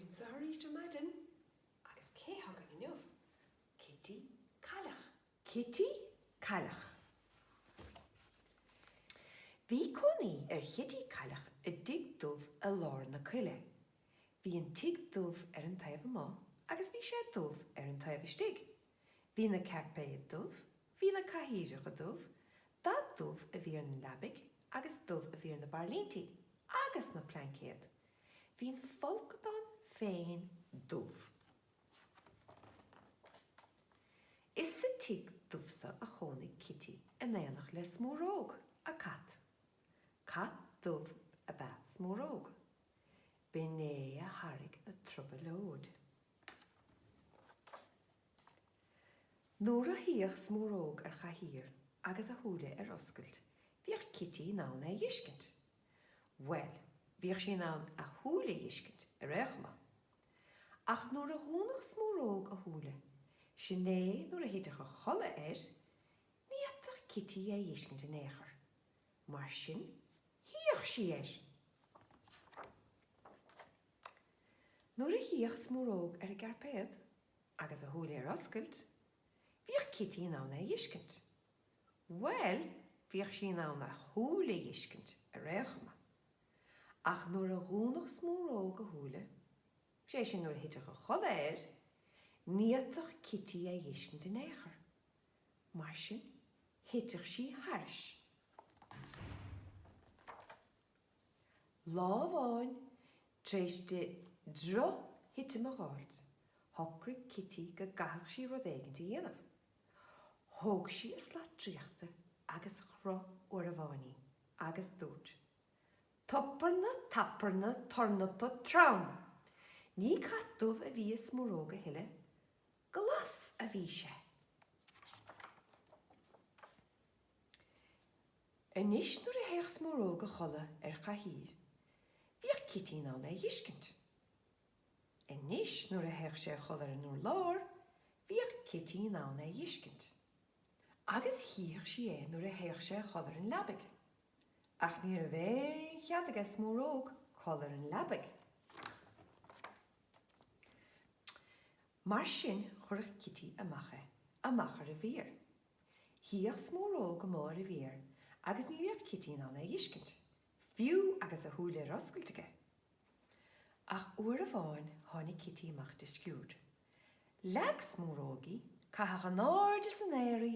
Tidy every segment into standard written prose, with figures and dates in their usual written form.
anseo arís ar maidin agus cé thagann inniu? Cití Cailleach. Cití Cailleach. Bhí cónaí ar Chití Cailleach i dtigh dubh i lár na coille. Bhí an tigh dubh ar an taobh amuigh agus bhí sé dubh ar an taobh istigh. Bhí na cairpéid dubh, bhí na cathaoireacha dubh, dath dubh a bhí ar an leabaidh agus dubh a bhí ar na barrlíntí agus na plaincéad. Bhí an folcadán féin dubh. Is sa tigh dubh so a chónaigh Cití in éineacht le Smúróg, a cat. Cat dubh ab ea Smúróg. B'in é a thairg a trioblóid. Nuair a shuíodh Smúróg ar chathaoir agus a shúile ar oscailt, bhíodh Cití in ann é a dh'fheiscint. Bhuel, bhíodh sí in ann a shúile a dh'fheiscint, ar aon chuma. Ach nuair a dhúnadh Smúróg a shúile, sin é nuair a thitfeadh a chodladh air, ní fhéadfadh Cití é a dh'fheiscint in aon chor. Mar sin, shuíodh sí air! Nuair a shuíodh Smúróg ar an gcairpéad, agus a shúile ar oscailt, bhíodh Cití in ann é a dh'fheiscint. Bhuel, bhíodh sí in ann a shúile a dh'fheiscint, ar aon chuma. Ach nuair a dhúnadh Smúróg a shúile, sé sin nuair a thitfeadh a chodladh air, ní fhéadfadh Cití é a dh'fheiscint in aon chor. Mar sin, thiteadh sí thairis. Lá amháin, tar éis di droch-thitim a dh'fháilt, shocraigh Cití go gcaithfeadh sí rud éigint a dhéanamh. Thóg sí a slat draíochta agus chroith uair amháin í, agus dúirt, Toparna taparna tornapa trom! Ní cat dubh a bhí i Smúróg a thuilleadh, glas a bhí sé! Anois nuair a théadh Smúróg a chodladh ar chathaoir, bhíodh Cití in ann é a dh'fheiscint. Anois nuair a théadh sé a chodladh ar an urlár, bhíodh Cití in ann é a dh'fheiscint. Agus chífeadh sí é nuair a théadh sé a chodladh ar an leabaidh. Ach ní raibh aon chead aige Smúróg codladh ar an leabaidh. Mar sin chuirfeadh Cití amach é, amach ar an bhféar. Shuíodh Smúróg amuigh ar an bhféar agus ní bhíodh Cití in ann é a dh'fheiscint, fiú agus a shúile ar oscailt aige. Ach uair amháin tháinig Cití amach de sciuird. Leag Smúróg í, caitheadh in airde san aer í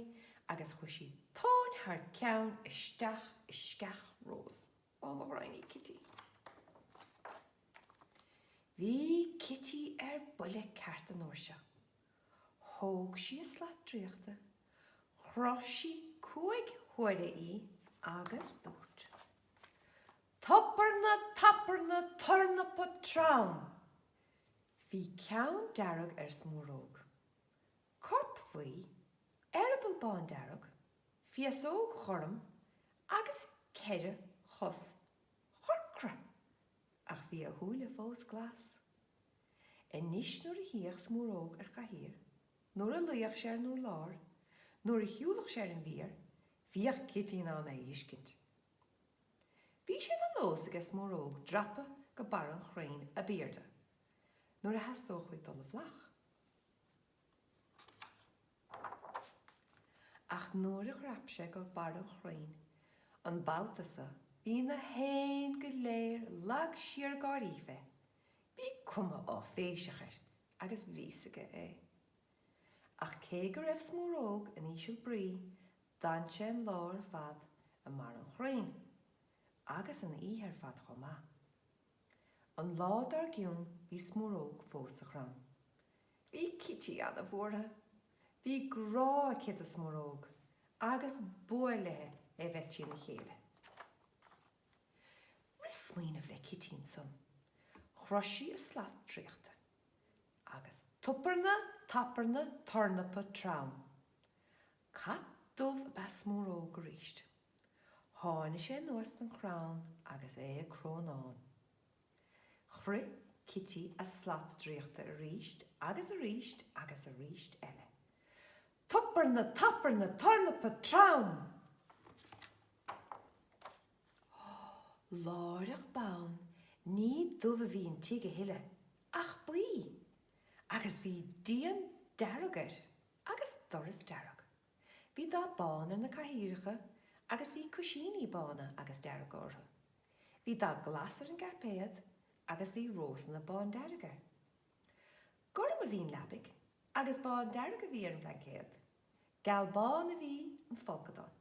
agus chuaigh sí tóin thar ceann isteach i sceach rós. Ó, mo ghraidhin í Cití. Bhí Cití ar buile ceart an uair seo. Thóg sí a slat draíochta, chroith sí cúig huaire í agus dúirt. Toparna taparna tornapa trom! Bhí ceann dearg ar Smúróg, corp buí, eireaball bándearg, féasóg ghorm agus ceithre chos chorcra! Ach bhí a shúile fós glas. Anois nuair a shuíodh Smúróg ar chathaoir, nuair a luíodh sé ar an urlár, nuair a shiúlfadh sé ar an bhféar, bhíodh Cití in ann é a dh'fheiscint. Bhí sé de nós aige Smúróg dreapadh go barr an chrainn ab aoirde nuair a theastódh uaidh dul i bhflach. Ach nuair a dhreap sé go barr an chrainn an babhta so bhí na héin go léir lag siar ag gáirí fé. Bhí cuma áiféiseach air agus bhí 'fhios aige é. Ach cé go raibh Smúróg in íseal brí D'fhan sé an lá ar fad i mbarr an chrainn, agus an oíche ar fad chomh maith. An lá dár gcionn bhí Smúróg fós sa chrann. Bhí Cití ana-bhuartha. Bhí grá aici do Smúróg, agus b'fhuath léi é bheith trína chéile. Rith smaoineamh le Cití ansan. Chroith sí a slat draíochta. Agus toparna taparna tornapa trom! Cat dubh ab ea Smúróg arís. Tháinig sé anuas den chrann agus é ag crónán. Chroith Cití a slat draíochta arís agus arís agus arís eile. Toparna taparna tornapa trom! Láithreach bonn, ní dubh a bhí an tigh a thuilleadh. Ach buí! Agus bhí díon dearg air agus doras dearg. Bhí dath bán ar na cathaoireacha agus bhí cúisíní bána agus dearga orthu. Bhí dath glas ar an gcairpéad agus bhí rósanna bándearg air. Gorm a bhí an leabaidh agus bándearg a bhí ar an bhlaincéad. Geal bán a bhí an folcadán.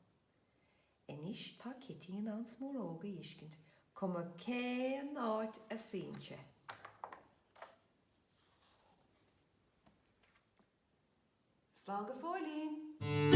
Anois tá Cití in ann Smúróg a fheiscint cuma cén áit a suíonn sé. Slán go fóillín!